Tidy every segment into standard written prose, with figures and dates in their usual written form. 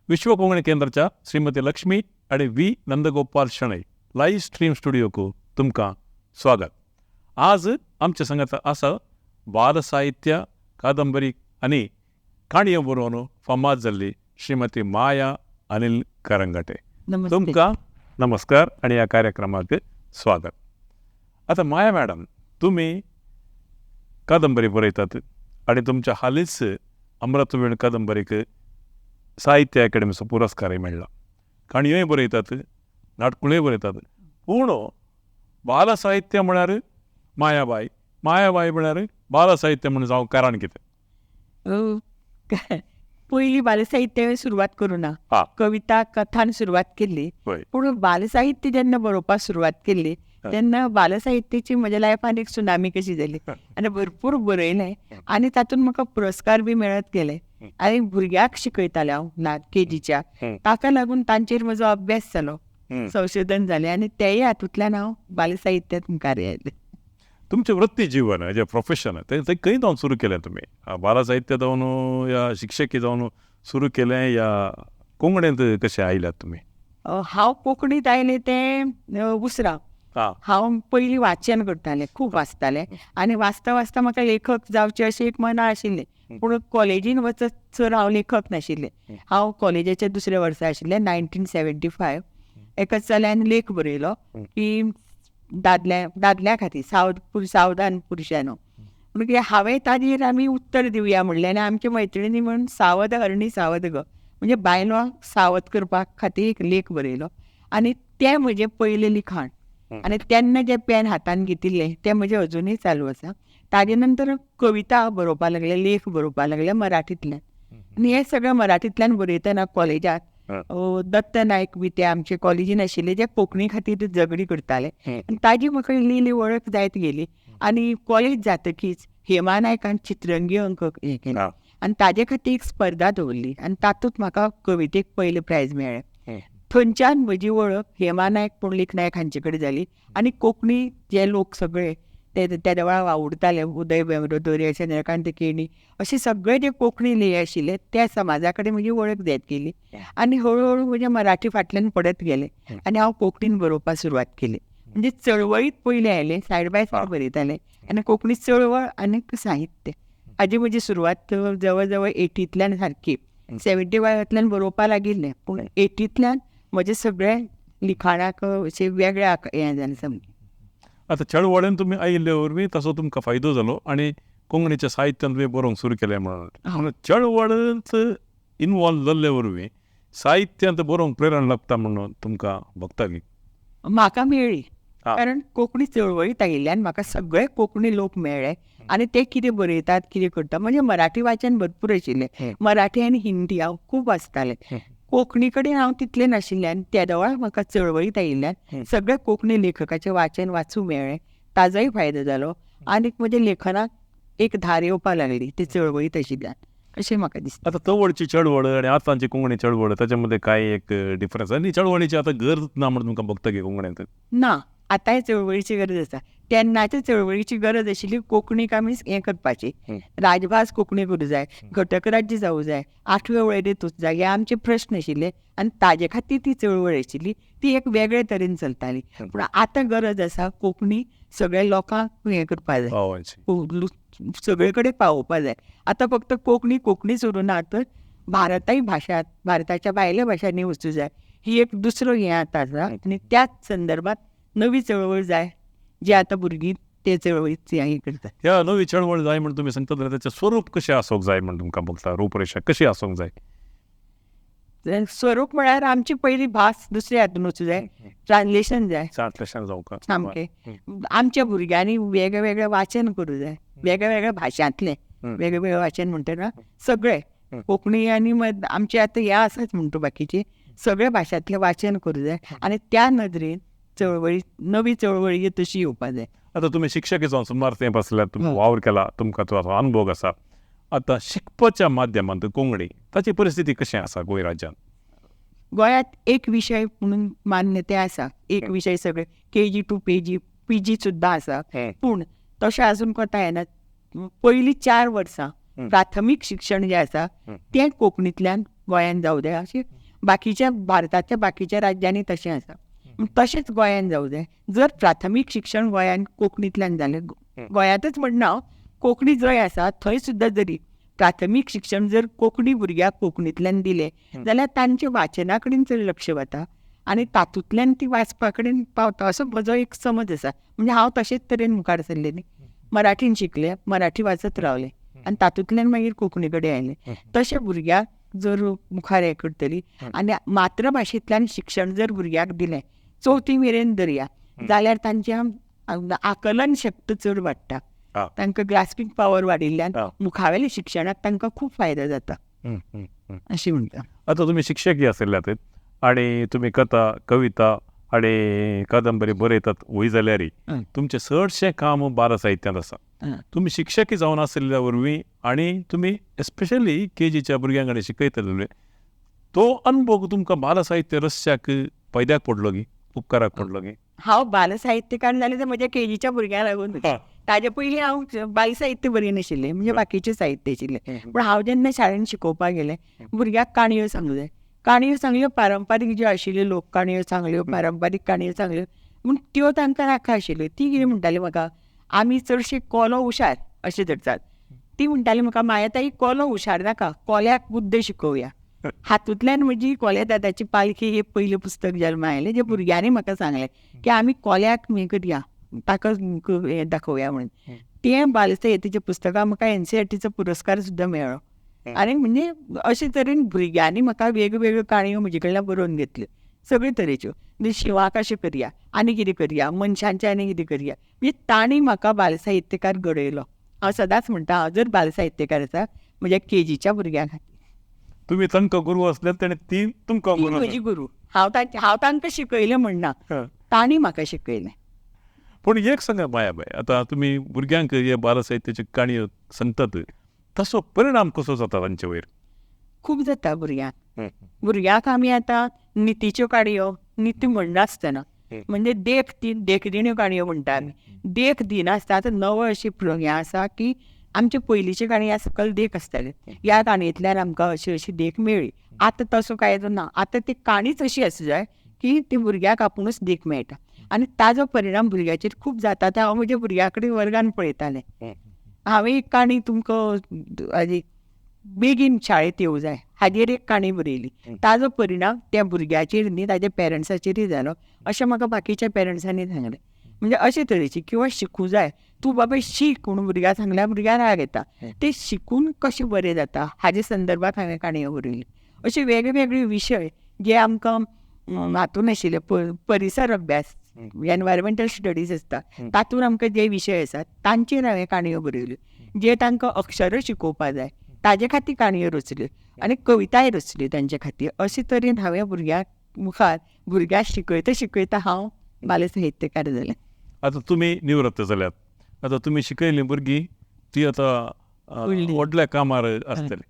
विश्व कोंकणी केंद्राच्या श्रीमती लक्ष्मी आनी V Nandagopal Shenoy live stream स्टुडियोक तुमकां स्वागत. आज आमच्या संगात आसा बालसाहित्य, कादंबरी आनी काणयो बरोवन फामाद जाल्ली श्रीमती माया अनिल करंगटे. नमस्ते. तुमकां नमस्कार आनी ह्या कार्यक्रमाक स्वागत. आतां माया मॅडम, तुमी कादंबरी बरयतात आनी तुमच्या हालींच अमृतवेण कादंबरीक साहित्य अकादेमीचो पुरस्कारय मेळ्ळा. काणयोय बरयतात, नाटकुळ्योय बरयतात, पूण बालसाहित्य म्हळ्यार मायाबाय, मायाबाय म्हळ्यार बालसाहित्य म्हूण जावंक कारण कितें? पयलीं बालसाहित्य हांवें सुरवात करूं ना, कविता कथान सुरवात केल्ली. पूण बालसाहित्य जेन्ना बरोवपाक सुरवात केल्ली तेन्ना बालसाहित्याची म्हज्या लायफान एक सुनामी कशी जाली आनी भरपूर बरयलें आनी तातूंत म्हाका पुरस्कार बी मेळत गेले. आनी भुरग्याक शिकयतालें हांव ना केजीच्या, ताका लागून तांचेर म्हजो अभ्यास जालो, संशोधन जालें आनी तेय हातूंतल्यान हांव बालसाहित्यांत मुखार आयलें. तुमचें वृत्ती जीवन जें प्रोफेशन तें खंय जावन सुरू केलें तुमी? बालसाहित्य जावन या शिक्षकी जावन सुरू केलें या कोंकणींत कशें आयल्यात तुमी? हांव कोंकणींत आयलें तें उसरां. हांव पयलीं वाचन करतालें, खूब वाचतालें आनी वाचता वाचता म्हाका लेखक जावचें अशें एक मना आशिल्लें. पूण कॉलेजीन वचत सर हांव लेखक नाशिल्लें. हांव कॉलेजाच्या दुसऱ्या वर्सा आशिल्लें, 1975. एका चल्यान लेख बरयलो की दादल्या खातीर सावधान पुरुषानो. म्हणटकीर हांवें ताजेर आमी उत्तर दिवया म्हणलें आनी आमच्या मैत्रिणी म्हणून सावध हरणी सावध ग, म्हणजे बायलांक सावध करपा खातीर एक लेख बरयलो आनी तें म्हजें पयलें लिखाण. आनी तेन्ना जें पेन हातान घेतिल्लें तें म्हजें अजुनूय चालू आसा. ताजे नंतर कविता बरोवपाक लागले, लेख बरोवपाक लागले मराठींतल्यान. आनी हें सगळें मराठींतल्यान बरयतना कॉलेजांत दत्त नायक बी ते आमचे कॉलेजीन आशिल्ले जे कोंकणी खातीर झगडी करताले आनी ताजी म्हाका इल्ली इल्ली वळख जायत गेली. आनी कॉलेज जातकीच हेमा नायकान चित्रंगी अंक हें केलें आनी ताजे खातीर एक स्पर्धा दवरली आनी तातूंत म्हाका कवितेक पयलें प्रायज मेळ्ळें. थंयच्यान म्हजी वळख हेमा नायक, पुंडलीक नायक हांचे कडेन जाली आनी कोंकणी जे लोक सगळे ते तेद्या वेळार वावुरताले, उदय भेंब्रो, दर्या, चंद्रकांत केणी, अशे सगळे जे कोंकणी ले आशिल्ले त्या समाजा कडेन म्हजी वळख जायत गेली आनी हळुहळू म्हजें मराठी फाटल्यान पडत गेलें आनी हांव कोंकणीन बरोवपाक सुरवात केली. म्हणजे चळवळीत पयलीं आयलें, सायड बाय सायड बरयतालें आनी कोंकणी चळवळ आनी साहित्य हाजी म्हजी सुरवात जवळ जवळ 80तल्यान सारकी, 75तल्यान बरोवपाक लागिल्लें, पूण 80तल्यान म्हजें सगळें लिखाणाक अशें वेगळें हें जालें सामकें. आतां चळवळीन तुमी आयिल्ले वरवीं ताचो तुमकां फायदो जालो आनी कोंकणीच्या साहित्यान तुमी बरोवंक सुरू केलें म्हणून. चळवळींत इनवॉल्व जाल्ले वरवीं साहित्यांत बरोवंक प्रेरणा लागता म्हणून तुमकां भोगता की? म्हाका मेळ्ळी, कारण कोंकणी चळवळींत आयिल्ल्यान म्हाका सगळे कोंकणी लोक मेळ्ळे आनी ते कितें बरयतात कितें करता. म्हणजे मराठी वाचन भरपूर आशिल्लें, मराठी आनी हिंदी हांव खूब वाचतालें. कोंकणी कडेन हांव तितलें नाशिल्ल्यान तेदा वेळार म्हाका चळवळींत आयिल्ल्यान सगळे कोंकणी लेखकाचें वाचन वाचूंक मेळ्ळें, ताजोय फायदो जालो आनी म्हज्या लेखनाक एक धार येवपाक लागली ती चळवळींत आशिल्ल्यान अशें म्हाका दिसता. आतां तवळची चळवळ आनी आतांची कोंकणी चळवळ ताच्या मदें कांय एक डिफरन्स आनी चळवळीची आतां गरज ना म्हण तुमकां भोगता की कोंकणींत? ना, आतांय चळवळीची गरज आसा. तेन्नाचे चळवळीची गरज आशिल्ली कोंकणीक आमी हें करपाची, राजभास कोंकणी करूं जाय, घटक राज्य जावूं जाय, आठवे वळेरेंत वचूं जाय, हे आमचे प्रस्न आशिल्ले आनी ताजे खातीर ती चळवळ आशिल्ली, ती एक वेगळे तरेन चलताली. पूण आतां गरज आसा कोंकणी सगळ्या लोकांक हें करपा जाय, सगळे कडेन पावोवपा जाय. आतां फक्त कोंकणी कोंकणीच उरूं ना तर भारताय भाशा, भारताच्या भायल्या भाशांनी वचूं जाय, ही एक दुसरो हें आतां आसा आनी त्याच संदर्भात नवी चळवळ जाय जी आतां भुरगीं ते चळवळीत हें करतात. ह्या नवी चळवळ जाय म्हण तुमी सांगता जाल्यार ताचें स्वरूप कशें आसूंक जाय म्हण तुमकां भोगता? रूपरेशा कशी आसूंक जाय? स्वरूप म्हळ्यार आमची पयली भास दुसऱ्या हातून वचूं जाय, ट्रान्सलेशन जाय, ट्रान्सलेशन जावंक सामकें. आमच्या भुरग्यांनी वेगळे वेगळे वाचन करूं जाय, वेगळे वेगळे भाशांतलें वेगळे वेगळे वाचन म्हणटना सगळे कोंकणी आनी आमचे आतां हें आसाच म्हणटा बाकीचे सगळे भाशांतलें वाचन करूं जाय आनी त्या नदरेन चळवळी नवी चळवळी तशी येवपा जाय. आतां तुमी शिक्षक जावन सुमार तेंप आसल्यार तुमी वावर केला, तुमकां तो अनुभव आसा. आतां शिकपाच्या माध्यमांत कोंकणी ताची परिस्थिती कशी आसा गोंय राज्यांत? गोंयांत एक विशय म्हणून मान्यताय आसा, एक विशय सगळे KG to PG सुद्दां आसा, पूण तशें आजून कोता येना. पयलीं 4 वर्सां प्राथमीक शिक्षण जें आसा तें कोंकणींतल्यान गोंयान जावं जाय. अशें बाकीच्या भारताच्या बाकीच्या राज्यांनी तशें आसा, तशेंच गोंयान जावं जाय. जर प्राथमीक शिक्षण गोंयान कोंकणींतल्यान जालें, गोंयांतच म्हणना हांव, कोंकणी जंय आसा थंय सुद्दां जरी प्राथमीक शिक्षण जर कोंकणी भुरग्याक कोंकणींतल्यान दिलें जाल्यार तांच्या वाचना कडेन चड लक्ष वता आनी तातूंतल्यान ती वाचपा कडेन पावता, असो म्हजो एक समज आसा. म्हणजे हांव तशेंच तरेन मुखार सरलें न्ही, मराठीन शिकलें, मराठी वाचत रावलें आनी तातूंतल्यान मागीर कोंकणी कडेन आयलें. तशें भुरग्याक जर मुखार हें करतली आनी मातृभाशेंतल्यान शिक्षण जर भुरग्याक दिलें चवथी मेरेन धरया जाल्यार तांच्या आकलन शक्त चड वाडटा, तांकां ग्रास्पींग पावर वाडिल्ल्यान मुखावेल्या शिक्षणाक तांकां खूब फायदो जाता अशें म्हणटा. आतां तुमी शिक्षकय आशिल्ल्यात आनी तुमी कथा, कविता आनी कादंबरी बरयतात वय जाल्यार तुमचें चडशें काम बाल साहित्यांत आसा. तुमी शिक्षक जावन आशिल्ल्या वरवीं आनी तुमी एस्पेशली केजीच्या भुरग्यां कडेन शिकयतले तो अनुभव तुमकां बाल साहित्य रस्त्याक फायद्याक पडलो गी, उपकाराक पडलो गी? हांव बाल साहित्यकार जालें तें म्हज्या केजीच्या भुरग्यांक लागून. ताजे पयलीं हांव बाल साहित्य बरयनाशिल्लें, म्हणजे बाकीचें साहित्य आशिल्लें. पूण हांव जेन्ना शाळेन शिकोवपाक गेलें भुरग्याक काणयो सांगले, काणयो सांगल्यो, पारंपारीक ज्यो आशिल्ल्यो लोक काणयो सांगल्यो, पारंपारीक काणयो सांगल्यो, पूण त्यो तांकां नाका आशिल्ल्यो. ती कितें म्हणटाली म्हाका, आमी चडशे कोलो हुशार अशें धरतात. ती म्हणटाली म्हाका, मायाताई कोलो हुशार नाका, कोल्याक बुद्द शिकोवया. हातूंतल्यान म्हजी कोल्या दादाची पालखी हें पयलें पुस्तक जल्मा आयलें, जें भुरग्यांनी म्हाका सांगलें की आमी कोल्याक हें करया, ताका हें दाखोवया म्हणून. तें बालसाहित्याच्या पुस्तकां म्हाका NCERTचो पुरस्कार सुद्दां मेळ्ळो. आनी म्हणजे अशे तरेन भुरग्यांनी म्हाका वेगवेगळ्यो काणयो म्हजे कडल्यान बरोवन घेतल्यो, सगळे तरेच्यो. म्हणजे शिंवाक अशें करया, आनी कितें करया, मनशांचें आनी कितें करया, म्हणजे तांणी म्हाका बालसाहित्यकार घडयलो. हांव सदांच म्हणटा, हांव जर बालसाहित्यकार आसा म्हज्या केजीच्या भुरग्यां खातीर. तुमी तांकां गुरू आसले तेणी ती तुमकां गुरू, म्हजी गुरू. हांव तांकां शिकयलें म्हणना, तांणी म्हाका शिकयलें. पूण एक सांगा मायाबाय, आतां तुमी भुरग्यांक हे बालसाहित्याच्यो काणयो सांगतात, तसो परिणाम कसो जाता तांचे वयर? खूब जाता भुरग्यांक. भुरग्यांक आमी आतां नितीच्यो काणयो, निती म्हणनासतना म्हणजे देख, ती देखदिण्यो काणयो म्हणटा आमी, देख दिनासतना. आतां नवो अशी हें आसा की आमचे पयलींचे काणये सकयल देख आसताले, ह्या काणयेंतल्यान आमकां अशी अशी देख मेळ्ळी. आतां तसो कांय ना, आतां ती काणीच अशी आसूं जाय की ती भुरग्याक आपुणूच देख मेळटा आनी ताजो परिणाम भुरग्याचेर खूब जाता. तें हांव म्हज्या भुरग्यां कडेन वर्गान पळयतालें. हांवें एक काणी तुमकां बेगीन शाळेंत येवं जाय हाजेर एक काणी बरयली, ताजो परिणाम त्या भुरग्याचेर न्ही ताज्या पेरंट्साचेरय जालो अशें म्हाका बाकीच्या पेरंट्सांनी सांगलें. म्हणजे अशे तरेची किंवां शिकूं जाय, तूं बाबा शीक म्हणून भुरग्याक सांगल्यार भुरग्याक राग येता, ते शिकून कशें बरें जाता हाजे संदर्भात हांवें काणयो बरयल्यो. अशे वेगवेगळे विशय जे आमकां हातून आशिल्ले, परिसर अभ्यास, एनवायरमेंटल स्टडीज आसता, तातूंत आमकां जे विशय आसात तांचेर हांवें काणयो बरयल्यो. जे तांकां अक्षरां शिकोवपाक जाय ताजे खातीर काणयो रचल्यो आनी कविताय रचल्यो तांचे खातीर. अशे तरेन हांवें भुरग्यांक मुखार भुरग्यांक शिकयता शिकयता हांव बालसाहित्यकार जालें. आतां तुमी निवृत्त जाल्यात, आतां तुमी शिकयल्लीं भुरगीं ती आतां व्हडल्या कामार आसतली,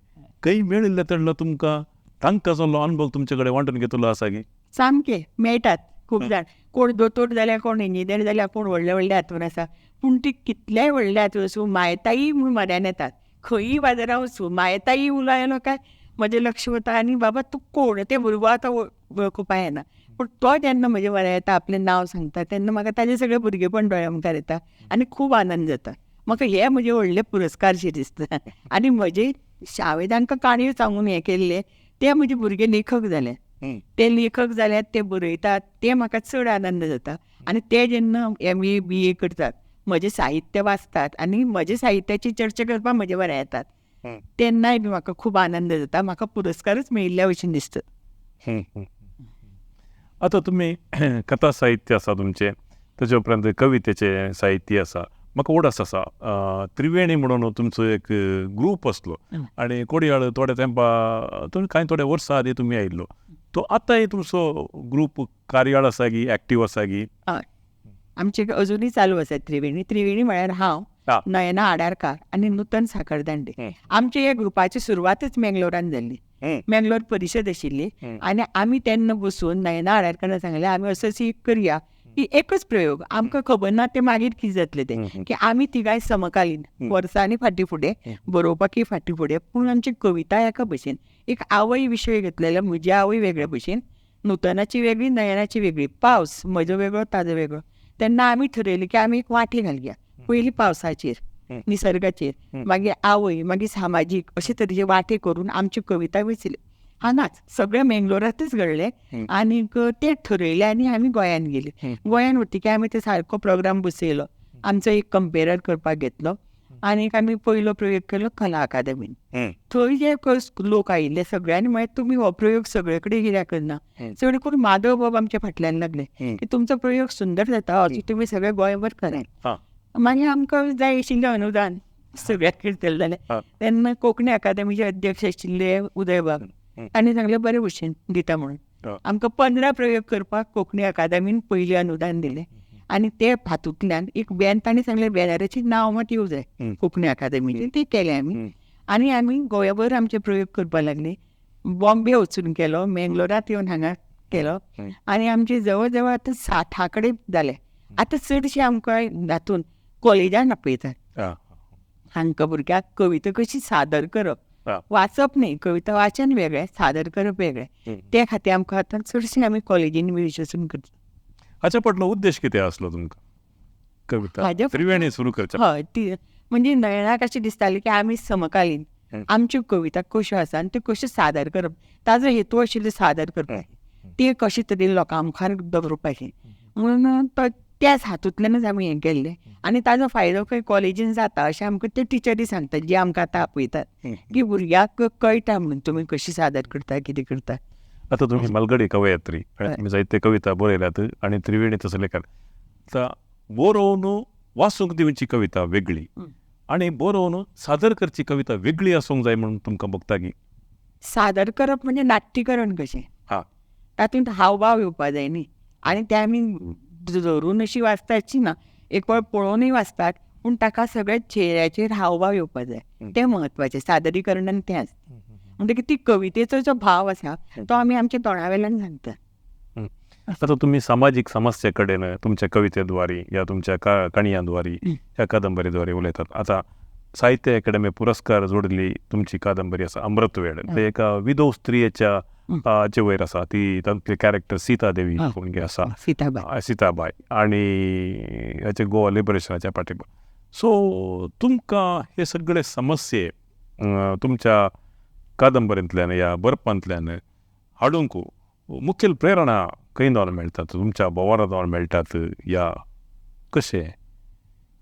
खंय मेळिल्लें तेन्ना तुमकां तांकां जाल्लो अनुभव तुमचे कडेन वांटून घेतलो आसा की? सामके मेळटात खूब जाण, कोण दोतोर जाल्यार, कोण इंजिनियर जाल्यार, कोण व्हडले व्हडले हातून आसा. पूण ती कितल्याय व्हडले हातून आसूं मायताई म्हूण म्हऱ्यान येतात. खंयी बाजारां वचूं मायताई उलो आयलो काय म्हजें लक्ष वता आनी बाबा तूं कोण तें भुरगो आतां वळखुपा येना. पूण तो जेन्ना म्हजे म्हऱ्यान येता, आपलें नांव सांगता, तेन्ना म्हाका ताजें सगळें भुरगेपण दोळ्या मुखार येता आनी खूब आनंद जाता. म्हाका हे म्हजे व्हडले पुरस्कार शे दिसता. आनी म्हजे हांवें तांकां काणयो सांगून हें केल्लें, ते म्हजे भुरगे लेखक जाले, ते लेखक जाल्यार ते बरयतात, ते म्हाका चड आनंद जाता. आनी ते जेन्ना MA BA करतात, म्हजें साहित्य वाचतात आनी म्हज्या साहित्याची चर्चा करपाक म्हजे म्हऱ्यान येतात, तेन्नाय बी म्हाका खूब आनंद जाता. म्हाका पुरस्कारच मेळिल्ल्या भशेन दिसता. आतां तुमी कथा साहित्य आसा तुमचें, ताचे उपरांत कवितेचें साहित्य आसा. म्हाका ओडस आसा त्रिवेणी म्हणून तुमचो एक ग्रूप आसलो आनी कोडयाळ थोड्या तेंपा कांय थोड्या वर्सां आदीं तुमी आयिल्लो, तो आतांय तुमचो ग्रूप कार्याळ आसा की एक्टीव आसा की? हय, आमचे अजुनूय चालू आसा त्रिवेणी. त्रिवेणी म्हळ्यार हांव, नयना आडारकार आनी नूतन साखरदांडे. आमच्या ह्या ग्रुपाची सुरवातच मेंगलोरान जाल्ली. मेंगलोर परिशद आशिल्ली आनी आमी तेन्ना बसून नयना आडारकारान सांगलें आमी असो एक करया की एकच प्रयोग आमकां खबर ना ते मागीर कितें जातलें तें, की आमी तिगांय समकालीन वर्सांनी फाटीं फुडें बरोवपाकय फाटीं फुडें, पूण आमची कविता एका भशेन. एक आवय विशय घेतलेलो, म्हजी आवय वेगळे भशेन, नुतनाची वेगळी, नयनाची वेगळी, पावस म्हजो वेगळो ताजो वेगळो. तेन्ना आमी ठरयलें की आमी एक वांटे घालया, पयलीं पावसाचेर, निसर्गाचेर, मागीर आवय, मागीर सामाजीक, अशे तरेचे वांटे करून आमच्यो कविता वेंचल्यो. हांगाच सगळें मेंगलोरांतच घडलें आनीक तें ठरयलें आनी आमी गोंयांत गेली. गोंयांत वतकीर आमी ते सारको प्रोग्राम बसयलो, आमचो एक कंपेरर करपाक घेतलो आनीक आमी पयलो प्रयोग केलो कला अकादमीन. थंय जे लोक आयिल्ले सगळ्यांनी म्हळें तुमी हो प्रयोग सगळे कडेन कित्याक करना, चड करून माधव बाब आमच्या फाटल्यान लागले की तुमचो प्रयोग सुंदर जाता, असो तुमी सगळे गोंयभर करात. मागीर आमकां जाय आशिल्लें अनुदान सगळ्याक करतले जाल्यार तेन्ना कोंकणी अकादमीचे अध्यक्ष आशिल्ले उदयबाब तांणी सांगलें बरें भशेन दिता म्हणून. आमकां 15 प्रयोग करपाक कोंकणी अकादमीन पयलीं अनुदान दिलें आनी ते हातूंतल्यान एक बॅन तांणी सांगलें बॅनराचें नांव मात येवं जाय कोंकणी अकादमीचें, तें केलें आमी. आनी आमी गोंयाभर आमचे प्रयोग करपाक लागले. बॉम्बे वचून केलो, मेंगलोरांत येवन हांगा केलो आनी आमचे जवळ जवळ आतां 60 कडेन जाले. आतां चडशे आमकां हातून कॉलेजान आपयतात, हांकां भुरग्यांक कविता कशी सादर करप, वाचप न्ही, कविता वाचन वेगळें, सादर करप वेगळें, ते खातीर आमकां आतां चडशे आमी कॉलेजीन वचून करता. हाच्या फाटलो उद्देश कितें आसलो तुमकां कविता त्रिवेणी सुरू करच्या? हय, ती म्हणजे नयनाक अशें दिसतालें की आमी समकालीन, आमच्यो कविता कश्यो आसा आनी त्यो कश्यो सादर करप, ताजो हेतू आशिल्लो सादर करपाचें, ते कशे तरेन लोकां मुखार दवरपाचें, म्हणून त्याच हातूंतल्यानच आमी हें केल्लें. आनी ताजो फायदो खंय कॉलेजीन जाता अशें आमकां ते टिचरी सांगतात जे आमकां आतां आपयतात की भुरग्यांक कळटा म्हणून तुमी कशी सादर करता, कितें करता. आतां तुमी मालगडी कवयित्री, तुमी जायते कविता बरयल्यात आनी त्रिवेणी तसो लेखक. आतां बरोवन वाचूंक दिवची कविता वेगळी आनी बरोवन सादर करची कविता वेगळी आसूंक जाय म्हणून तुमकां भोगता की? सादर करप म्हणजे नाट्यकरण कशें, तातूंत हावभाव येवपा जाय न्ही, आनी ते आमी धरून अशी वाचताची ना, एक वेळ पळोवनूय वाचतात पूण ताका सगळ्या चेहऱ्याचेर हावभाव येवपा जाय, तें म्हत्वाचें सादरीकरणान तें आसता. म्हणटकीर ती कवितेचो जो भाव आसा तो आमी आमच्या तोंडा वेल्यान सांगता. आतां तुमी सामाजीक समस्ये कडेन तुमच्या कवितेद्वारे या तुमच्या काणयांद्वारे ह्या कादंबरीद्वारे उलयतात. आतां साहित्य अकादमी पुरस्कार जोडली तुमची कादंबरी आसा अमृतवेळ, ते एका विधव स्त्रियेच्या हाचे वयर आसा, ती तातूंतली कॅरेक्टर सीता देवी कोण आसा, सीताबाय, सीताबाय, आनी हाचे गोवा लिबरेशनाच्या पाठिंबा. सो तुमकां हे सगळे समस्ये तुमच्या कादंबरींतल्यान ह्या बरपांतल्यान हाडूंक मुखेल प्रेरणा खंय जावन मेळटात, तुमच्या भोंवरा जावन मेळटात या कशें?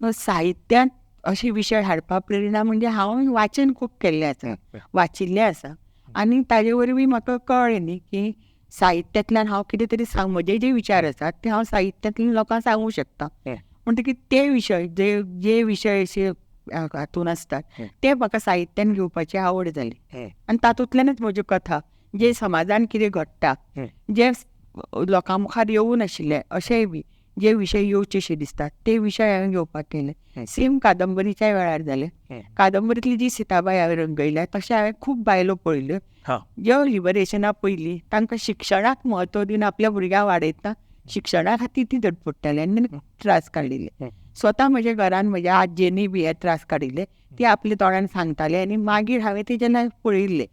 साहित्यांत अशे विशय हाडपाक प्रेरणा म्हणजे हांव वाचन खूब केल्लें आसा, वाचिल्लें आसा आनी ताजे वरवीं म्हाका कळ्ळें न्ही की साहित्यांतल्यान हांव कितें तरी म्हजे जे विचार आसात ते हांव साहित्यांतल्यान लोकांक सांगूंक शकता. म्हणटकीर ते विशय जे जे विशय अशे हातून आसतात ते म्हाका साहित्यान घेवपाची आवड जाली आनी तातूंतल्यानच म्हज्यो कथा जे समाजान कितें घडटा, जे लोकां मुखार येवूं नाशिल्ले अशेय बी जे विशय येवचे शे दिसतात ते विशय हांवें घेवपाक केले. सेम कादंबरीच्या वेळार जालें. कादंबरीतली जी सीताबाय हांवें रंगयल्या तशें हांवें खूब बायलो पळयल्यो ज्यो लिबरेशना पयलीं तांकां शिक्षणाक म्हत्व दिवन आपल्या भुरग्यांक वाडयतना शिक्षणा खातीर ती धडपडटाली आनी त्रास काडिल्ले. स्वता म्हज्या घरान म्हज्या आजयेनूय बी हे त्रास काडिल्ले, ती आपल्या तोंडान सांगताले आनी मागीर हांवें ते जेन्ना पळयिल्ले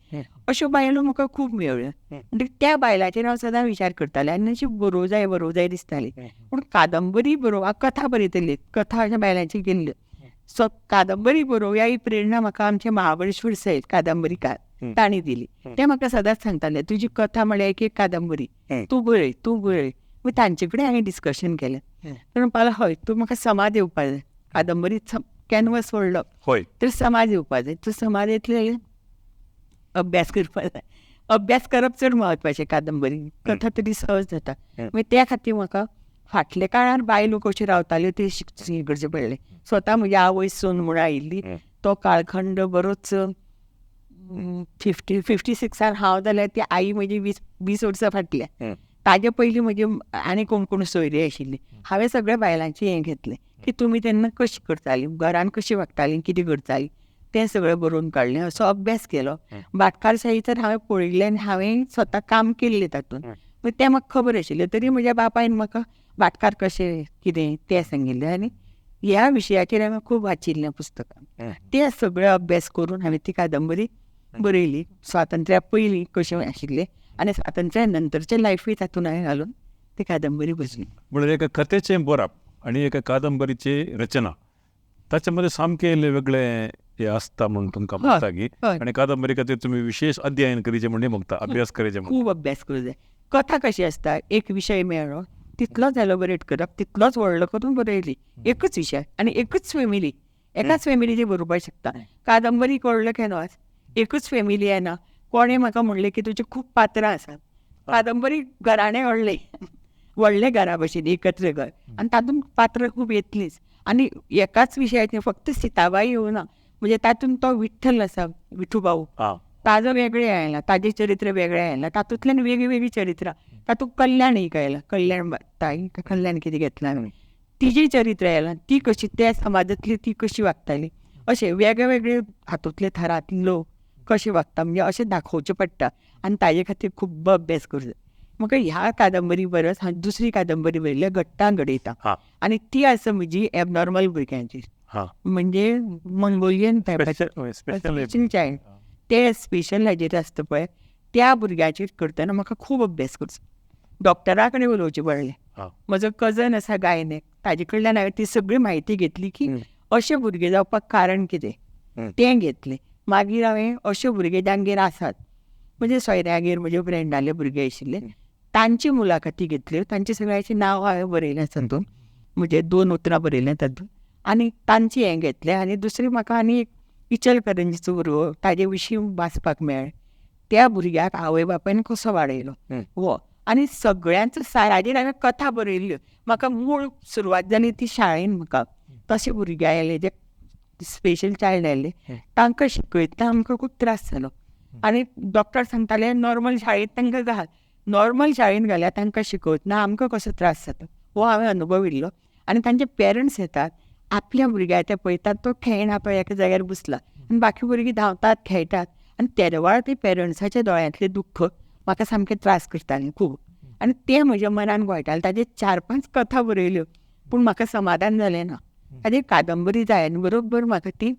अश्यो बायलो म्हाका खूब मेळ्ळ्यो. म्हणटकीर त्या बायलांचेर हांव सदां विचार करतालें आनी अशी बरोवं जाय बरोवं जाय दिसताली. पूण कादंबरी बरोवपाक कथा बरयतली, कथा अशा बायलांची केल्ल्यो, सो कादंबरी बरोवया ही प्रेरणा म्हाका आमचे महाबळेश्वर सैल कादंबरीकार तांणी दिली. ते म्हाका सदांच सांगताले तुजी कथा म्हळ्यार एक एक कादंबरी, तूं बरय तूं बरय. मागीर तांचे कडेन हांवें डिस्कशन केलें. तर म्हणपाक हय तूं म्हाका समाज येवपा जाय, कादंबरी कॅनवस व्हडलो तर समाज येवपा जाय, तूं समाज येतले जाल्यार अभ्यास करपा जाय, अभ्यास करप चड म्हत्वाचें कादंबरी, कथा तरी सहज जाता. मागीर त्या खातीर म्हाका फाटल्या काळार बायलो कश्यो रावताल्यो ते हें करचें पडलें. स्वता म्हजी आवय सून म्हूण आयिल्ली तो काळखंड बरोच 56 हांव जाल्यार ती आई म्हजी 20 वर्सां फाटल्या, ताजे पयलीं म्हजी आनी कोण कोण सोयरी आशिल्ली. हांवें सगळ्या बायलांचें हें घेतलें की तुमी तेन्ना कशी करताली, घरान कशी वागताली, कितें करताली तें सगळें बरोवन काडलें. असो अभ्यास केलो. भाटकारशाही तर हांवें पळयिल्लें आनी हांवें स्वता काम केल्लें तातूंत, तें म्हाका खबर आशिल्लें. तरी म्हज्या बापायन म्हाका भाटकार कशें कितें तें सांगिल्लें आनी ह्या विशयाचेर हांवें खूब वाचिल्लें पुस्तकां. ते सगळे अभ्यास करून हांवें ती कादंबरी बरयली. स्वातंत्र्या पयलीं कशें आशिल्लें आनी स्वातंत्र्या नंतरचें लायफूय तातूंत हांवें घालून ती कादंबरी बरयली. म्हणल्यार एका कथेचें बरप आनी एका कादंबरीची रचना ताचे मदें सामकें वेगळें हें आसता म्हूण तुमकां दिसता की, आनी कादंबरी खातीर तुमी विशेश अध्ययन करीचें म्हूण मागता, अभ्यास करीचें. खूब अभ्यास करूं जाय. कथा कशी आसता, एक विशय मेळ्ळो तितलोच एलोबरेट करप, तितलोच व्हडलो करून बरयली, एकूच विशय आनी एकूच फॅमिली, एकाच फॅमिलीचे बरोवपाक शकता. कादंबरी व्हडलो कॅनवास, एकूच फॅमिली येना. कोणें म्हाका म्हणलें की तुजी खूब पात्रां आसात. कादंबरी घराणें व्हडलें व्हडलें घरा भशेन एकत्र घर आनी तातूंत पात्रां खूब येतलींच. आनी एकाच विशयाचें फक्त सिताबाई येवना, म्हणजे तातूंत तो विठ्ठल आसा, विठू भाऊ, ताजो वेगळें आयला, ताजें चरित्र वेगळें आयलां, तातूंतल्यान वेगळीं वेगळीं चरित्रां, तातूंत कल्याण एक आयलां, कल्याण ताई कल्याण कितें घेतलां हांवें, तिजें चरित्र आयलां, ती कशी त्या समाजांतली ती कशी वागताली, अशें वेगळे वेगळे हातूंतले थरांतले लोक कशे वागता, म्हणजे अशें दाखोवचें पडटा आनी ताजे खातीर खूब्ब अभ्यास करूं जाय. म्हाका ह्या कादंबरी बरस हांवें दुसरी कादंबरी बरयल्या, घट्टां घडयता, आनी ती आसा म्हजी एबनॉर्मल भुरग्यांची, म्हणजे मंगोलियन स्पेशल चायल्ड, ते स्पेशल हाजेर आसता पळय, त्या भुरग्याचेर करतना म्हाका खूब अभ्यास करचो. डॉक्टरा कडेन उलोवचें पडलें. म्हजो कजन आसा गायनेक, ताजे कडल्यान हांवें ती सगळी म्हायती घेतली की अशे भुरगे जावपाक कारण कितें तें घेतलें. मागीर हांवें अशे भुरगे जांगेर आसात, म्हणजे सोयऱ्यागेर म्हजे फ्रेंडाले भुरगे आशिल्ले, तांची मुलाखती घेतल्यो, तांचे सगळ्यांचें नांव हांवें बरयलें तातूंत, म्हणजे 2 उतरां बरयलें तातूंत आनी तांची हें घेतलें. आनी दुसरें म्हाका आनी एक इचलकरंजीचो भुरगो, ताजे विशीं वाचपाक मेळ्ळें, त्या भुरग्याक आवय बापायन कसो वाडयलो हो, आनी सगळ्यांचो साराचेर हांवें कथा बरयल्ल्यो. म्हाका मूळ सुरवात जाली ती शाळेन. म्हाका तशे भुरगे आयले जे स्पेशल चायल्ड आयले, तांकां शिकयतना आमकां खूब त्रास जालो. आनी डॉक्टर सांगताले नॉर्मल शाळेंत तांकां घाल, नॉर्मल शाळेंत घाल्यार तांकां शिकयतना आमकां कसो त्रास जाता हो हांवें अनुभविल्लो. आनी तांचे पेरंट्स येतात, आपल्या भुरग्याक ते पळयतात, तो खेळना पळय एका जाग्यार बसला आनी बाकी भुरगीं धांवतात खेळटात, आनी तेदवाळ ते पेरंट्साच्या दोळ्यांतलें दुख्ख म्हाका सामकें त्रास करतालें खूब, आनी तें म्हज्या मनान घोळटालें. ताजेर 4-5 कथा बरयल्यो पूण म्हाका समाधान जालें ना. ताजेर कादंबरी जाय आनी बरोबर म्हाका ती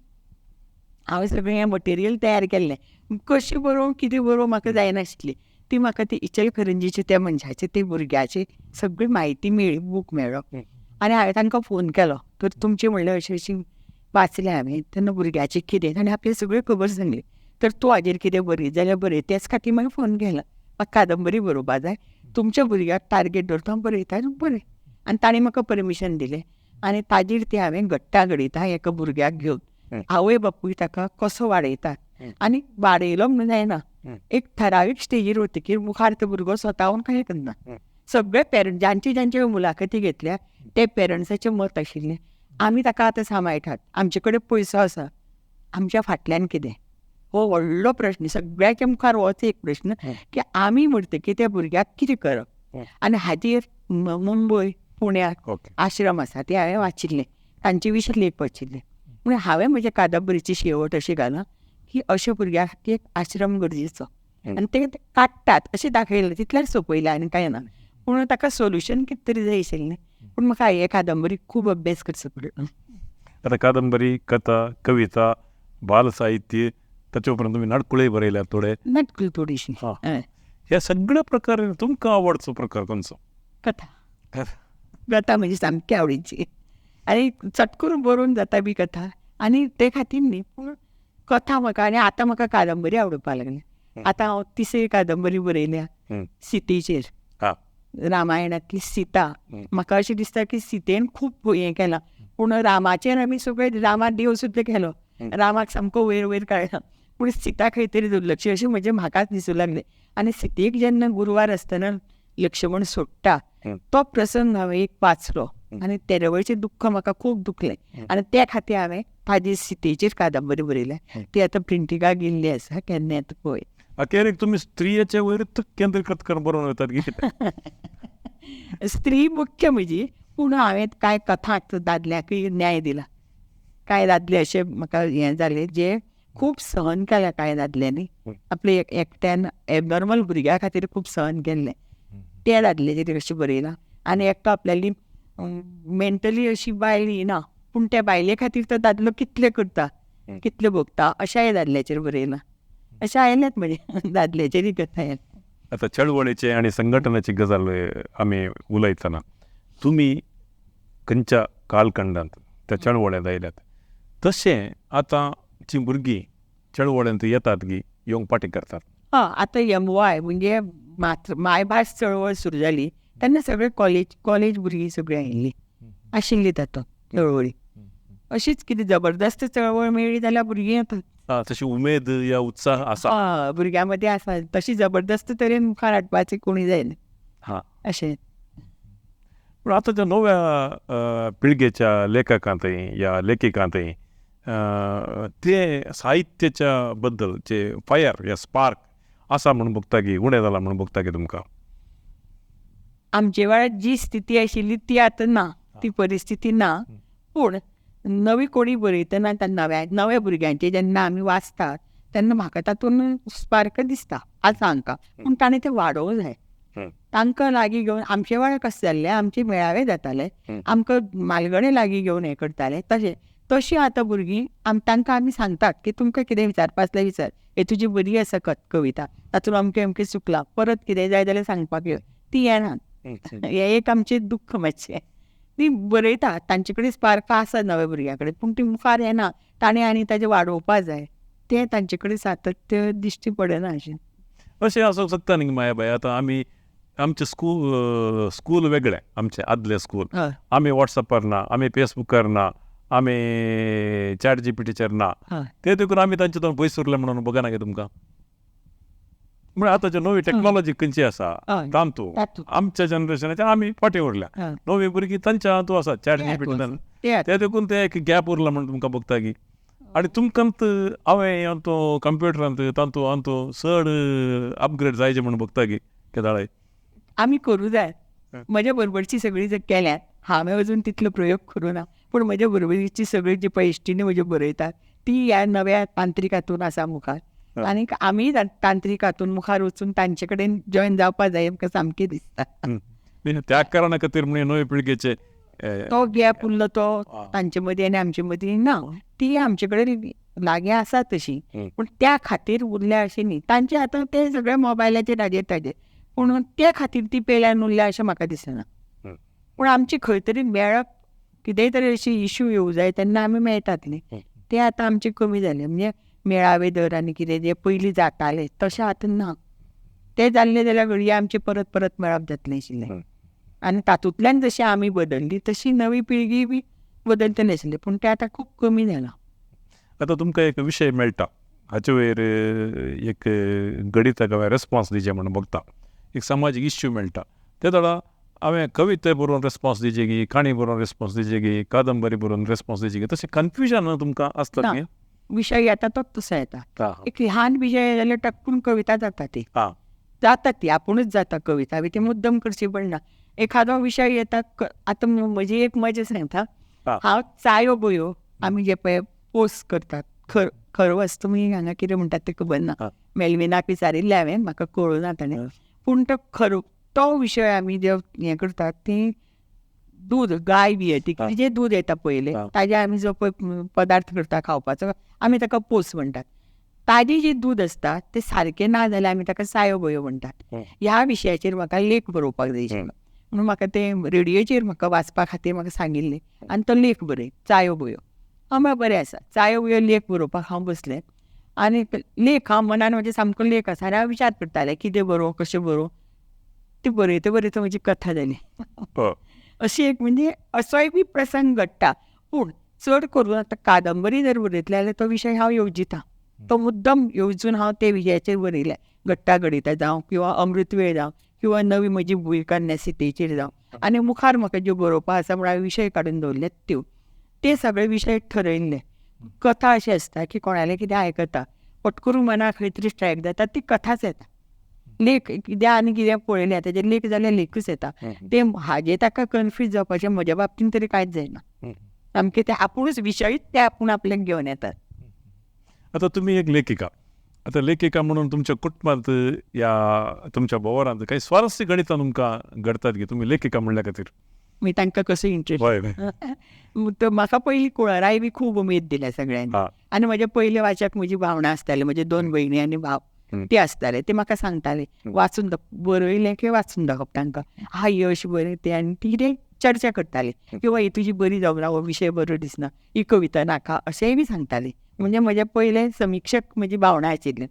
हांवें सगळें हें मटेरियल तयार केल्लें, कशें बरोवं कितें बरोवं म्हाका जायनाशिल्ली. ती म्हाका ती इचलकरंजीची त्या मनशाची ते भुरग्याची सगळी म्हायती मेळ्ळी, बूक मेळ्ळो आनी हांवें तांकां फोन केलो, तर तुमचें म्हणलें अशें अशें वाचलें हांवें, तेन्ना भुरग्याचें कितें, ताणें आपली सगळी खबर सांगली. तर तूं हाजेर कितें बरयत जाल्यार बरय, तेच खातीर मागीर फोन केला, म्हाका कादंबरी बरोवपा जाय, तुमच्या भुरग्याक टार्गेट दवरता हांव बरयता बरय. आनी ताणें म्हाका परमिशन दिलें आनी ताजेर ती हांवें घट्टा घडयता एका भुरग्याक घेवन, आवय बापूय ताका कसो वाडयतात, आनी वाडयलो म्हणून जायना, एक ठरावीक स्टेजीर वतकीर मुखार तो भुरगो स्वताहून कांय करना. सगळे पेरंट्स जांचे जांचे मुलाखती घेतल्या ते पेरंट्साचें मत आशिल्लें आमी ताका आतां सांबाळटात, आमचे कडेन पयसो आसा, आमच्या फाटल्यान कितें, हो व्हडलो प्रश्न सगळ्याच्या मुखार होच एक प्रश्न की आमी म्हणटकीर त्या भुरग्याक कितें करप. आनी हाजेर मुंबय पुण्याक आश्रम आसा ते हांवें वाचिल्लें, तांचे विशीं लेख वाचिल्ले. म्हणून हांवें म्हज्या कादंबरीची शेवट अशी घाला की अशा भुरग्या खातीर एक आश्रम गरजेचो, आनी ते काडटात अशें दाखयलें, तितल्यार सोंपयलें आनी कांय ना, पूण ताका सोल्युशन कितें तरी जाय आशिल्लें. पूण म्हाका हे कादंबरी खूब अभ्यास करचो पडलो. आतां कादंबरी, कथा, कविता, बाल साहित्य, ताचे उपरांत तुमी नाटकुळेय बरयल्यात थोडे, नाटकुळी थोडीशी. ह्या सगळ्या प्रकार तुमकां आवडचो प्रकार खंयचो? कथा. कथा म्हणजे सामकी आवडीची आनी चटकरून बरोवन जाता बी कथा, आनी ते खातीर न्ही पूण कथा म्हाका. आनी आतां म्हाका कादंबरी आवडपाक लागली. आतां हांव तिसरी कादंबरी बरयल्या सीतेचेर, रामायणांतली सीता. म्हाका अशें दिसता की सीतेन खूब हें केलां, पूण रामाचेर आमी सगळे रामा देव सुद्दां केलो, रामाक सामको वयर वयर काडला, पूण सीता खंय तरी दुर्लक्ष अशें म्हणजे म्हाकाच दिसूं लागलें. आनी सीतेक जेन्ना गुरवार आसतना लक्ष्मण सोडटा तो प्रसंग हांवें एक वाचलो आनी तेदे वेळचें दुख्ख म्हाका खूब दुखलें, आनी त्या खातीर हांवें ताजी सीतेचेर कादंबरी बरयल्या, ती आतां प्रिंटिंगाक गेल्ली आसा, केन्ना येता पळय. अखेरेक तुमी स्त्रियेचे वयर केंद्रीकृत करून बरोवन वतात कितें? स्त्री मुख्य म्हजी, पूण हांवें कांय कथांक दादल्याकय न्याय दिला. कांय दादले अशे म्हाका हें जाले जे खूब सहन केल्या कांय दादल्यांनी, आपले एकट्यान एबनॉर्मल भुरग्या खातीर खूब सहन केल्लें, ते दादल्याचेर अशें बरयलां. आनी एकटो आपल्याली मेंटली अशी बायल येना, पूण त्या बायले खातीर तो दादलो कितलें करता, कितलें भोगता, अशाय दादल्याचेर बरयलां. अशें आयल्यात म्हजे दादल्याचेरय कथा आयल्या. आतां चळवळीचे आनी संघटनाची गजाल आमी उलयतना तुमी खंयच्या कालखंडांत त्या चळवळ्यांत आयल्यात, तशें आतांची भुरगीं चळवळ्यांत येतात गी येवंक पाटी करतात. हय, आतां MY म्हणजे मायभास चळवळ सुरू जाली तेन्ना सगळे कॉलेज भुरगीं सगळीं आयिल्लीं आशिल्ली तातूंत चळवळी. अशीच कितें जबरदस्त चळवळ मेळ्ळी जाल्यार भुरगीं येतात. तशी उमेद या उत्साह आसा भुरग्यां मदीं आसा, तशी जबरदस्त तरेन मुखार हाडपाची कोणी जायना. हां, अशें. पूण आतांच्या नव्या पिळगेच्या लेखकांतय या लेखिकांतय ते साहित्याच्या बद्दल जे फायर या स्पार्क आसा म्हूण बघता की उणें जालां म्हूण बघता की तुमकां? आमचे वेळार जी स्थिती आशिल्ली ती आतां ना, ती परिस्थिती ना. पूण नवी कोणी बरयतना नव्या नव्या भुरग्यांचे जेन्ना आमी वाचतात तेन्ना म्हाका तातूंत स्पार्क दिसता आसा हांकां, पूण ताणें तें वाडोवंक जाय. तांकां लागीं घेवन आमचे वेळार कशें जाल्लें, आमचे मेळावे जाताले, आमकां मालगणे लागीं घेवन हें करताले, तशें तशीं आतां भुरगीं तांकां आमी सांगतात की तुमकां कितें विचारपा आसल्यार विचार, हे तुजी बरी आसा कविता, तातूंत अमकें अमकें चुकलां, परत कितें जाय जाल्यार सांगपाक यो, ती येनात. हें एक आमचें दुख्ख मातशें. ती बरयता, तांचे कडेन स्पार्क आसा नव्या भुरग्यां कडेन, पूण ती मुखार येना, ताणें आनी ताजें वाडोवपा जाय, तें तांचे कडेन सातत्य दिश्टी पडना. अशें अशें आसूंक शकता न्ही मायाबाय. आतां आमी आमचें स्कूल वेगळें, आमचें आदलें स्कूल, आमी वॉट्सॅपार ना, आमी फेसबुकार ना, आमी चॅट जीपीटीचेर ना, ते देखून आमी तांचे तो पयस उरले म्हणून बघा ना तुमकां. म्हळ्यार आतांची नवी टॅक्नॉलॉजी खंयची आसा तातूंत आमच्या जनरेशनाच्या आमी फाटीं उरल्या, नवी भुरगीं तांच्या हातूंत आसा चॅट जीपीटी, ते देखून ते एक गॅप उरला म्हणून तुमकां बघता की. आनी तुमकां हांवें तो कंप्युटरांत तातूंत हातूंत चड अपग्रेड जायचे म्हणून बघता की केदाळाय आमी करूं जाय. म्हज्या बरोबरची सगळीं जर केल्यात, हांवें अजून तितलो प्रयोग करूं ना, पूण म्हज्या बरोबरीची सगळीं जी पळय इश्टिणी म्हज्यो बरयतात ती ह्या नव्या तांत्रीक हातून आसा मुखार, आनी आमी तांत्रीक हातून मुखार वचून तांचे कडेन जॉयन जावपा जाय आमकां सामकें दिसता. त्या कारणा खातीर म्हणजे नवे पिळगेचे तो गॅप उरलो तो तांचे मदीं आनी आमचे मदीं ना, ती आमचे कडेन लागीं आसा तशी, पूण त्या खातीर उरल्या अशें न्ही. तांचे आतां ते सगळे मोबायलाचेर हाजेर ताजेर, पूण त्या खातीर ती पेल्यान उरल्या अशें म्हाका दिसना. पूण आमची खंय तरी मेळप कितेंय तरी अशी इशू येवं जाय तेन्ना आमी मेळटात न्ही, ते आतां आमचे कमी जाले. म्हणजे मेळावे दर आनी कितें जे पयलीं जाताले तशें आतां ना, ते जाल्ले जाल्यार घडये आमचें परत परत मेळप जातलें आशिल्लें. आनी तातूंतल्यान जशी आमी बदल्ली तशी नवी पिळगी बी बदलतली आशिल्ली, पूण तें आतां खूब कमी जालां. आतां तुमकां एक विशय मेळटा हाचे वयर एक घडीत हांवें रेस्पोन्स दिवचें म्हणून बघता, एक समाजीक इश्यू मेळटा ते दळा हांवें कविता बरोवन रेस्पोन्स दिवचे की, काणी बरोवन रेस्पोन्स दिवचे की, कादंबरी बरोवन रेस्पोन्स दिवचे की, तशें कन्फ्युजन तुमकां आसता न्ही? विशय येता तोच तसो येता. एक ल्हान विशय जाल्यार टक्कून कविता जाता, ती जाता, ती आपुणूच जाता कविता, ती मुद्दम करची पडना. एखादो विशय येता, आतां म्हजी एक मजा सांगता, हांव चायो बोयो आमी जे पळय पोस्ट करतात, खरवस तुमी हांगा कितें म्हणटात तें खबर ना, मेलविनाक विचारिल्लें हांवें, म्हाका कळूं ना ताणें, पूण तो खरो तो विशय आमी जे हें करतात ती दूद गाय बी येता तिजें दूद येता पयलें, ताजें आमी जो पळय पदार्थ करता खावपाचो आमी ताका पोस म्हणटात. ताजें जें दूद आसता तें सारकें ना जाल्यार आमी ताका सायो बोयो म्हणटात. ह्या विशयाचेर म्हाका लेख बरोवपाक जाय आशिल्लो, म्हणून म्हाका तें रेडियोचेर म्हाका वाचपा खातीर म्हाका सांगिल्लें आनी तो लेख बरय चायो बोयो. हांव म्हळ्यार बरें आसा, चायो बोयो लेख बरोवपाक हांव बसलें आनी लेख हांव मनान म्हजें सामको लेख आसा आनी हांव विचार करतालें कितें बरोवं कशें बरोवं, ती बरयता बरयता म्हजी कथा जाली. अशी एक म्हणजे असोय बी प्रसंग घडटा. पूण चड करून आतां कादंबरी जर बरयतले जाल्यार तो विशय हांव येवजिता, तो मुद्दम येवजून हांव ते विशयाचेर बरयलें, घडटा घडयता जावं किंवा अमृतवेळ जावं किंवा नवी म्हजी भूंय कन्या सितेचेर जावं, आनी मुखार म्हाका ज्यो बरोवपा आसा म्हूण हांवें विशय काडून दवरले त्यो ते सगळे विशय ठरयल्ले. कथा अशी आसता की कोणालें कितें आयकता पटकरून मनाक खंय तरी स्ट्रायक जाता, ती कथाच येता. लेख कितें आनी कितें पळयलें ताजेर लेख जाल्यार लेखूच येता, ते हाजें ताका कन्फ्यूज जावपाचें म्हज्या बाबतीन तरी कांयच जायना, सामकें ते आपुणूच विशयूच ते आपूण आपल्याक घेवन येतात. आतां तुमी एक लेखिका, आतां लेखिका म्हणून तुमच्या कुटुंबांत या तुमच्या भोवरांत काही स्वारस्य गणितां तुमकां घडतात की तुमी लेखिका म्हणल्या खातीर? मागीर तांकां कसो इंट्रस्ट. म्हाका पयलीं कुळाराय बी खूब उमेद दिल्या सगळ्यांनी. आनी म्हजे पयले वाचक म्हजी भावणां आसताली, म्हजे 2 भयणी आनी भाव ते आसताले. ते म्हाका सांगताले वाचून बरयलें की वाचून दाखोवप तांकां, हा ही अशी बरय तें, आनी ती कितें चर्चा करताले किंवा ही तुजी बरी जावंक ना, हो विशय बरो दिसना, ही कविता नाका, अशेंय बी सांगताले. म्हणजे म्हजे पयले समिक्षक म्हजी भावणां आशिल्ली.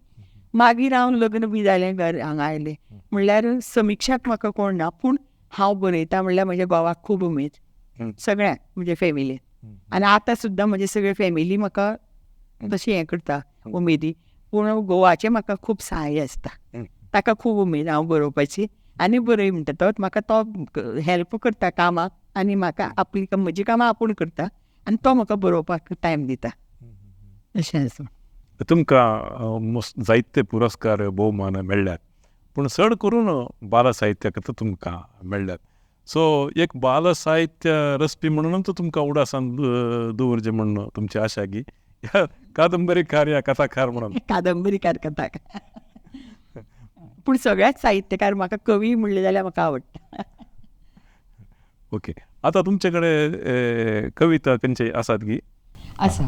मागीर हांव लग्न बी जालें, घर हांगा आयलें म्हणल्यार समिक्षक म्हाका कोण ना, पूण हांव बरयता म्हणल्यार म्हज्या घोवाक खूब उमेद, सगळ्यांक म्हजे फॅमिलीन. आनी आतां सुद्दां म्हजे सगळे फॅमिली म्हाका तशी हें करता उमेदी, पूण घोवाचें म्हाका खूब सहाय्य आसता, ताका खूब उमेद हांव बरोवपाची आनी बरय म्हणटा तो म्हाका, तो हेल्प करता कामाक आनी म्हाका आपली म्हजी कामां आपूण करता आनी तो म्हाका बरोवपाक टायम दिता. अशें आसा. तुमकां जायते पुरस्कार भोवमान मेळ्ळ्यात, पूण चड करून बाल साहित्याक तुमकां मेळ्ळ्यात. सो एक बाल साहित्य रचपी म्हणून तुमकां उडासान दवरचें म्हणून तुमची आशा की कादंबरीकार या कथाकार म्हणून? कादंबरीकार, कथाकार, पूण सगळ्याच साहित्यकार म्हाका कवी म्हणलें जाल्यार म्हाका आवडटा. ओके, आतां तुमचे कडेन कविता खंयची आसात की? आसा,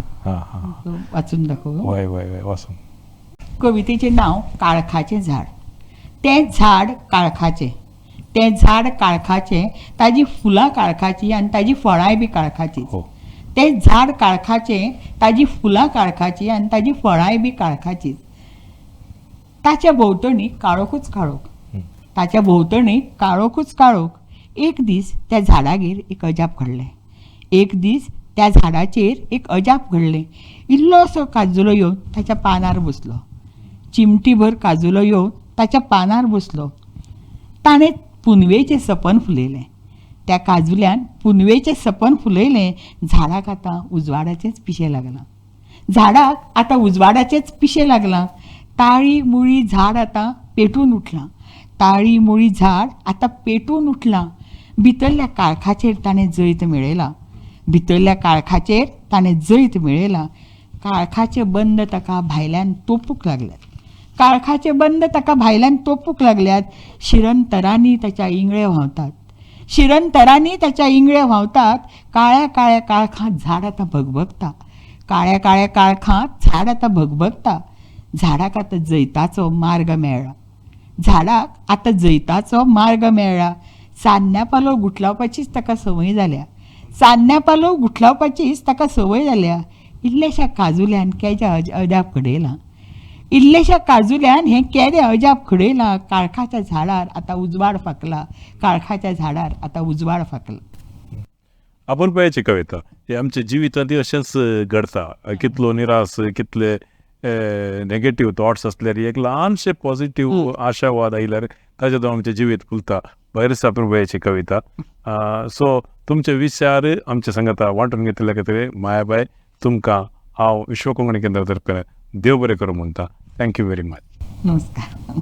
वाचून दाखोवं? हय हय हय, वाचून. कवितेचें नांव काळखाचें झाड. तें झाड काळखाचें, तें झाड काळखाचें, ताजी फुलां काळखाचीं आनी ताजी फळांय बी काळखाचीं. तें झाड काळखाचें, ताजी फुलां काळखाचीं आनी ताजी फळांय बी काळखाचीं. ताच्या भोंवतणी काळोखूच काळोख, ताच्या भोंवतणी काळोखूच काळोख. एक दीस त्या झाडागेर एक अजाप घडलें, एक दीस त्या झाडाचेर एक अजाप घडलें. इल्लोसो काजुलो येवन ताच्या पानार बसलो, चिमटीभर काजुलो येवन ताच्या पानार बसलो. ताणें पुनवेचें सपन फुलयलें, त्या काजुल्यान पुनवेचें सपन फुलयलें. झाडाक आतां उजवाडाचेंच पिशें लागलां, झाडाक आतां उजवाडाचेंच पिशें लागलां. ताळी मुळी झाड आतां पेटून उठलां, ताळी मुळी झाड आतां पेटून उठलां. भितरल्या काळखाचेर ताणें जैत मेळयलां, भितरल्या काळखाचेर ताणें जैत मेळयलां. काळखाचे बंद ताका भायल्यान तोपूंक लागल्यात, काळखाचे बंद ताका भायल्यान तोपूंक लागल्यात. शिरंतरांनी ताच्या इंगळे व्हांवतात, शिरंतरांनी ताच्या इंगळे व्हांवतात. काळ्या काळ्या काळखांत झाड आतां भगभगता, काळ्या काळ्या काळखांत झाड आतां भगभगता. झाडाक आतां जैताचो मार्ग मेळ्ळा, झाडाक आतां जैताचो मार्ग मेळ्ळा. चान्न्या पालो गुठलावपाचीच ताका संवय जाल्या, चान्न्या पालो गुठलावपाचीच ताका संवय जाल्या. इल्ल्याशा काजुल्यान केदें अजाप घडयलां, इल्ल्याशा काजुल्यान हें केदें अजाप घडयलां. काळखाच्या झाडार आतां उजवाड फांकला, काळखाच्या झाडार आतां उजवाड फांकला. अपुरबायेची कविता हे आमच्या जिवितांत अशेंच घडता. कितलो निराश, कितले नेगेटीव थॉट्स आसल्यार एक ल्हानशें पॉझिटीव आशावाद आयल्यार ताजे आमचें जिवीत फुलता. बरेच अपुरबायेची कविता. सो तुमचे विचार आमचे सांगता वांटून घेतिल्ल्या खातीर मायाबाय तुमकां हांव विश्व कोंकणी केंद्रा तर्फे देव बरें करूं म्हणटा. Thank you very much. नमस्कार.